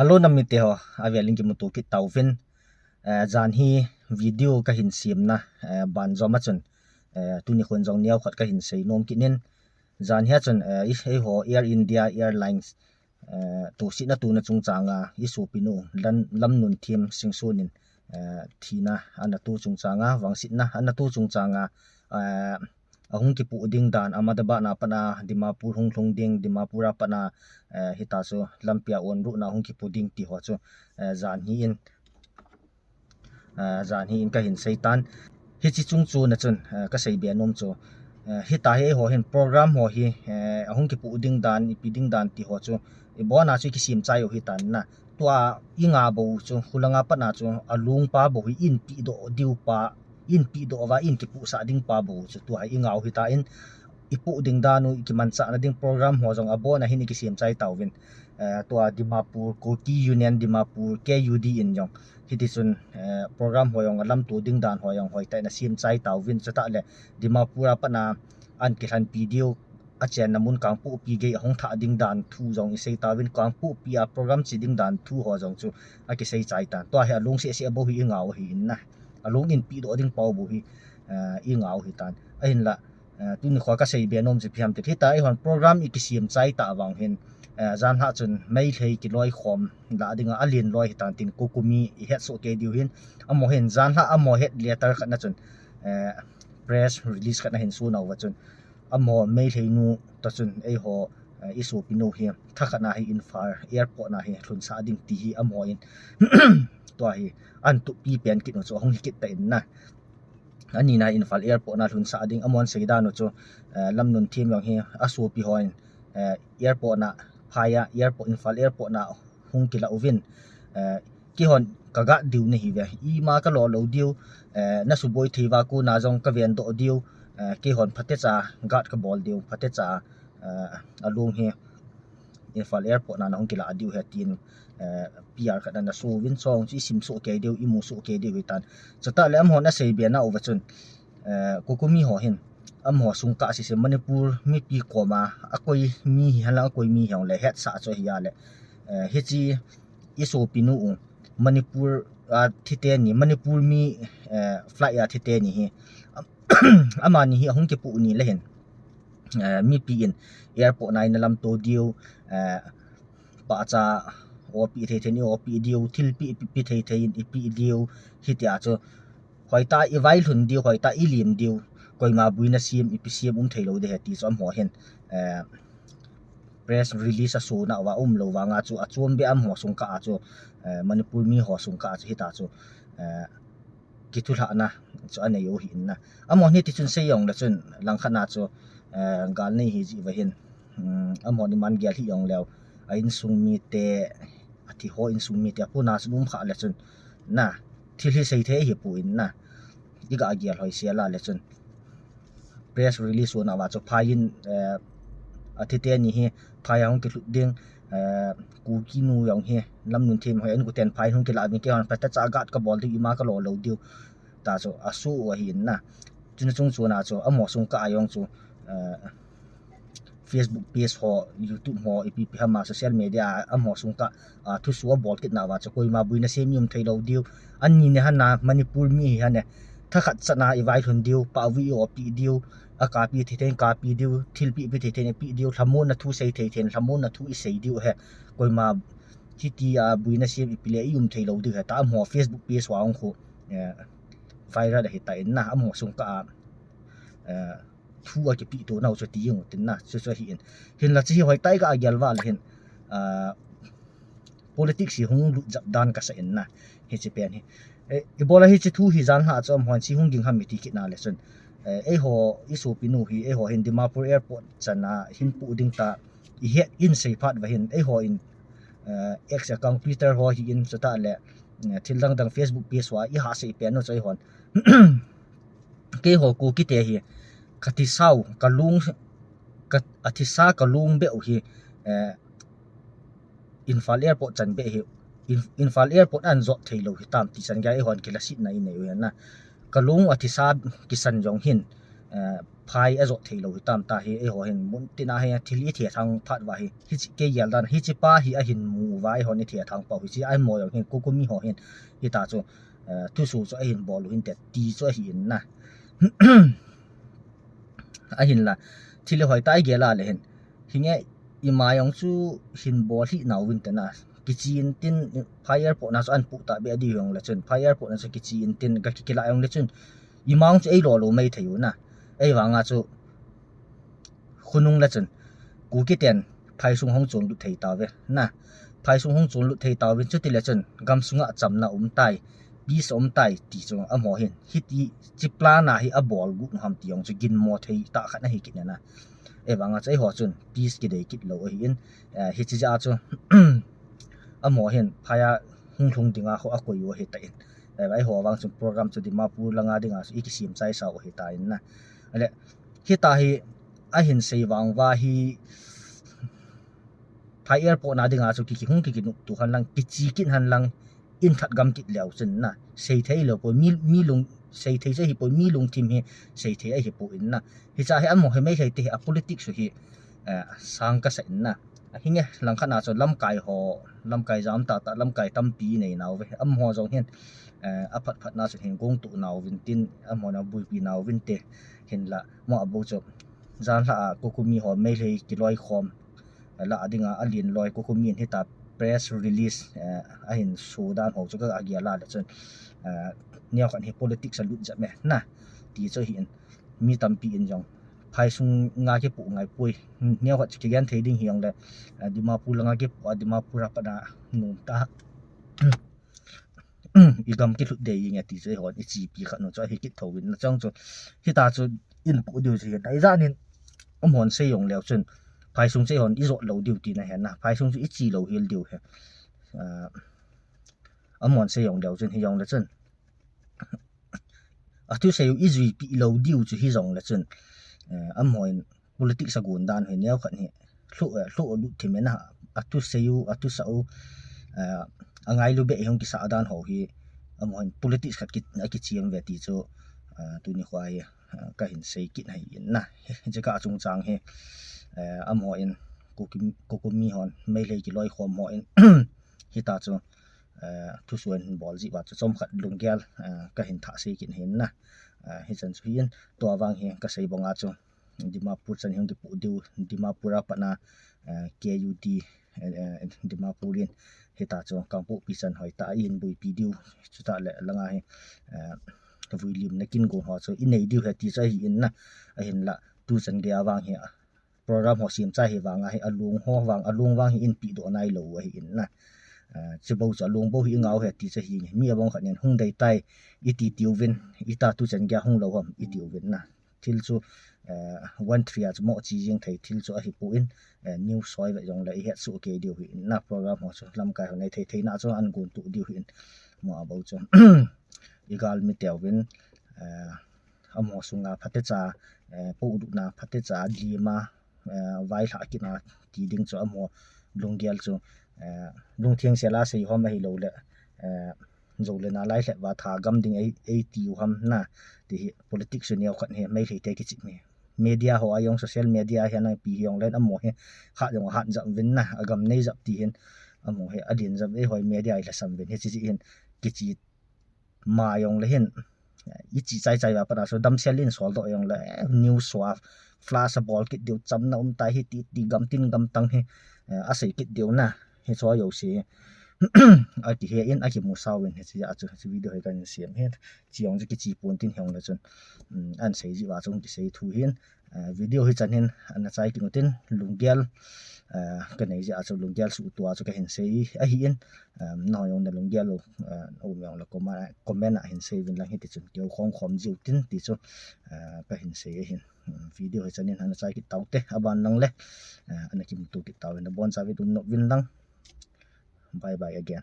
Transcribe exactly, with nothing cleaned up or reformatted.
Hello, nam mite ho, avel in kimuto kit tauvin. Eh, jan hi video kahin siamna, eh, banjom a chun, eh, tuni khun jong neokhat kahin seinom kit in. Jan hi a chun, eh, i, eiho Air India Airlines, eh, tohsetna tuna chungchang a, i sopinu, Lam, Lamnunthem Singson in, eh, thina ana to chungchang a, vangsetna ana to chungchang a, eh, ahung kipoh ding dan, Ahmedabad a pat a Dimapur hung lhung ding, Dimapur a pat a, eh, hita chu lampi a on route na hung kipoh ding ti ho chu, eh, jan hi in, eh, jan hi in kahin sei tan. Hiche chungchang a chun, eh, kasei be nom chu, eh, hita hi eiho hin program ho hi, eh, ahung kipoh ding dan, ipi ding dan ti ho chu, ibon a chu i kisem chai u hitan na. Tua i ngah bou chu, khulanga pat a chu, alung pa bou hi in pehdoh diu pa, in pehdoh uva, in kipohsah ding pa bou chu, tua hi i ngah u hitan, i poh ding dan u, i kimanchahna ding program ho jong abon a hin i kisem chai tauvin. Eh, tua Dimapur, Kuki Union Dimapur, K U D in jong. Hiti chun, eh, program ho jong alamto ding dan ho jong hoitah in asem chai tauvin, chutah le Dimapur a pat a an kilhenpi diu, achenna mun Kangpokpi gei ahung thah ding dan thu jong i sei tauvin, Kangpokpi a program che ding dan thu ho jong chu akisei chai tan. Tua hi alung seh seh bou hi i ngah u hi in na. Alung in pehdoh ding pa bou hi, eh, i ngah u hitan. Ahinla, eh, tuni kho kasei be nom chu ipi ham ti le, hita eihon program i kisem chai tah vang hin, eh, jan lha chun Meitei kiloikhom lah ding a alen loi hitan tin, COCOMI i hetsoh kei diu hin, amaho hin jan lha amaho het letter khat na chun, eh, press release khat ahin suna uva chun, amaho Meitei nu toh chun eiho, eh, i sopinu hi thakhat na hi Imphal airport na hi lhunsah ding ti hi amaho in tua hi an tupi pen kit u chu ahung hi kit ta in na. Ani na Imphal airport na lhunsah ding amahon sei dan u chu, eh, Lamnunthem jong hi asopi hon, eh, airport na phai a, airport, Imphal airport na hung kila uvin, eh, keihon ka guard diu nahi uve, ima ka lo lou diu, eh, na suboi thei uva kona jong ka vendoh diu, eh, keihon phatecha guard ka bol diu, phatecha, eh, alung hi Imphal airport na na hung kila diu ahi tin, eh, P R khat na na so uvin, chong chu i simsoh kei diu, i musoh kei diu hitan. Chutah le amahon asei be na uva chun, eh, COCOMI ho hin, amaho sung kah sese Manipur mipi koma akoi mi hihen lang akoi mi hihen le hetsah chu ahi a le, eh, hiche i sopinu u Manipur a thi teni, Manipur mi, eh, flight a thi teni hi, amani hi ahung kipoh ni le hin, eh, mipi in airport na in alamto diu, eh, pahcha o pe thei thei in o pe diu, thilpeh pe, pe thei thei in i pe diu, hitia chu hoitah i vailhun diu, hoitah i lem diu, koima buina sem, ipi sem um thei lou ding ahi ti chu amaho hin, eh, press release asona uva um lou vang a chu achom beh a amaho sung kah a chu, eh, Manipur mi ho sung kah a chu hita chu, eh, kithulhahna chu anei u hi in na. Amahon hiti chun sei jong le chun langkhat na chu, eh, gal nei hi jeh uva hin, um, amahon iman gel hi jong leu, a insung mite, athi ho insung mite apuna chun um kha le chun na, thil hi sei thei hi poi in na, i ga gel hoi sel a le chun press release sona uva chu phai in, eh, athi teni hi phai a hung kilhut ding, eh, Kuki nu jong hi, Lamnunthem ho in kuten phai hung kila uvin, keihon phatecha guard ka bol diu, ima ka lo lou diu, ta chu aso u ahi in na. Chuna chungchang a chu amaho sung kah a jong chu, eh, Facebook page ho, YouTube ho, ipi ipi ham a social media a amaho sung kah a, ah, thuso abol kit na uva chu koima buina sem i um thei lou diu. Ani nahi na Manipur mi hi hane, thakhat chan a i vailhun diu, pahvui i o pe diu, a kapi thei thei in kapi diu, thilpeh pe thei thei in i pe diu, lhamonna thu sei thei thei in lhamonna thu i sei diu ahi. Koima hitia buina sem ipi le i um thei lou diu ahi, ta amaho Facebook page uva hung khu, eh, viral ahi ta in na, amaho sung kah a, eh, thu akipeh to nau chu ti jeng u tin na, chu chu ahi in. Hinla chu hi hoitah i ga gel uva le hin, ah, politics hi hung lut jap dan kasa in na, hiche pen hi. Eh, ibola hiche thu hi jan lha chu amahon chu hung ging ham i ti kit na le chun, eh, eiho i sopinu hi, eiho hin Dimapur airport chan a hin poh ding ta, i het in sei phat uva hin, eiho in, eh, X account, Twitter ho hi in, chutah le, eh, thil dang dang Facebook page uva i ha sei pen u chu eihon. Keiho Kuki te hi, ka thisau, ka lung, ka, athisa ka lung beh u hi, eh, Imphal airport chan beh hi, In-, Imphal airport a jot thei lou hitam ti chan gei a eihon kilasetna i nei u ahi na. Ka lung athisa kisan jong hin, eh, phai ajot thei lou hitam tia hi, eiho hin mun tina hi thil i thethang phat uva hi, hiche kei gel dan, hiche pa hi ahin mu uva eihon i thethang pau hiche, amaho jong hin, COCOMI ho hin, hitia chu, eh, thusoh chu ahin bol u hinte ti chu ahi in na. Ahinla, thil hoitah i gel a le hin, hinge ima jong chu hin bol hih nauvin te na, kichi intin, phai airport na chu ahin pu tahbeh diu jong le chun, phai airport na chu kichi intin, ga kikila jong le chun, ima jong chu eilo lou maithei u na, ahivanga chu, khonung le chun, Kuki ten, phaisung hung chonlut thei tauve, na, phaisung hung chonlut thei tauvin chuti le chun, gamsunga chamna um tai, peace um tai, ti chu amaho hin, hiti, hiche plan a hi abol gu nu ham ti jong chu ginmo thei tah khat ahi kit na na. Ahivanga chu eiho chun, peace kidei kit lou ahi in, eh, hiche jeh a chu, amaho hin, phai a hung lhung dinga kho akoi u ahi tan. Eh, eiho vang chun program chu Dimapur langa dinga chu i kisem chai sau ahi tan na. Ale, hitia hi ahin sei vang uva hi phai airport na dinga chu ki, ki hung ki, kinop tu hen lang, kichi kit hen lang, in that gam kit leu chun na. Sei thei lou poi, mi, mi lung, sei thei chu ahi poi, mi lungthim hi, sei thei ahi poi in na. Hiche a hi amaho hi Meitei te hi a politics u hi, eh, sang kasa in na. Hinge, langkhat na chu lamkai ho, lamkai jam tah tah, lamkai tampi nei nauve. Amaho jong hin, eh, aphat phat na chu hin gong tu nauvin tin, amaho na buipi nauvin te, hinla, amaho bou chu, jan lha a, COCOMI ho, Meitei kiloikhom, eh, la dinga, alen loi, COCOMI in hitia press release, eh, ahin so dan ho chu ka gel a le chun, eh, neokhat hi politics a lut jep e, na, ti chu ahi in. Mi tampi in jong, phaisung nga kipu ngai poi. Neokhat chu kigen thei ding hi jong le, eh, Dimapur langa kipu a, Dimapur a pat a nom ta. I gam kilhut dei nge ti chu eihon i chepi khat nu chu ahi kit thou in na chang chu. Hitia chu in pu diu chu hi. Dai jan in, amahon sei jong leu chun, phaisung chu eihon i jot lou diu ti na hen na. Phaisung chu i chi lou hel diu hi. Ah, amahon sei jong leu chun, hi jong le chun. A thusei u i juipi lou diu chu hi jong le chun, eh, amahon politics a gon dan hi neokhat hi lhu, eh, lhu lut thim e na, a thusei u, a thusa u, eh, a ngailu beh hung kisa dan ho hi, amahon politics khat ki, a kichiam ve ti chu, eh, tuni khoa hi, eh, ka hin sei kit ahi in na. Hiche ka chungchang hi, eh, amahon, COCOMI, COCOMI hon, Meitei kiloikhom hon, hitia chu, eh, thusuon hin bol jeh uva chu chomkhat lunggel, eh, ka hin thah sei kit ahi in na. Eh, hichan chu hi in, tua vang hi ka sei banga chu Dimapur chan hi hung kipu diu, Dimapur a pat na, eh, K U D, eh, eh, Dimapur in, hitia chu Kangpokpi chan hoitah a i hin buipi diu, chutah le langa hi, eh, vuilimna kin gon ho chu i nei diu ahi ti chu ahi in na, ahinla, tuchan gei a vang hi, program ho sem chai hi vanga hi, alung ho vang, alung vang hi in pehdoh nailou ahi in na. Ah, chubou chu alung bou hi i ngah u ahi ti chu ahi, mi abang khat nin hung dei tai, i ti tiuvin, i ta tuchan gei a hung lou ham, i tiuvin na. Thil chu, eh, one three a chu mo chi jing thei thil chu ahi pon, eh, news soi ve jong le i het soh kei diu ahi in na, program ho chu lamkai ho nei thei thei na chu an gon tu diu ahi in, mo abou chu. I galmi teuvin, eh, amaho sunga phatecha, eh, podohna phatecha, lima, eh, vailhah kit na ti ding chu amaho lunggel chu, eh, lungtheng sela sei hom ahilou le, eh, jou le nalai lhep uva thagam ding ei, ei tiu ham na, ti hi politics chu neokhat hi Meitei te kichih hi. Media ho a jong social media hi ana pi hi jong le amaho hi hat jong hat jam uvin na, agam nei jap ti hin, amaho hi adin jam ei hoi media i lhasam uvin hiche jeh hin kichi ma jong le hin, i chi chai chai uva pat a chu damsel in soldoh jong le, eh, news sua, flash a bol kit diu, chamna um tai hi ti, ti gam tin gam tang hi, eh, a sei kit diu na, hi chu ajouse. A ti hi in a kimu sau in, hiche a chu, hiche video hi ka hin sem hi, chi jong chu kichi pon tin hi jong le chun, um, an sei jeh uva chu kisei thu hin, eh, video hichan hin ana chai kit u tin lunggel, eh, ka nei jeh a chu lunggel suhtoh a chu ka hin sei ahi in, eh, nangho jong na lunggel u, eh, um jong le comment, comment a hin sei uvin lang hiti chun keu khong khom jiu tin ti chu, eh, ka hin sei ahin. Hmm, video hichan hin ana chai kit tau te, aban lang le, eh, ana kimuto kit tau in, nabonchauvin um nop uvin lang. Bye bye again.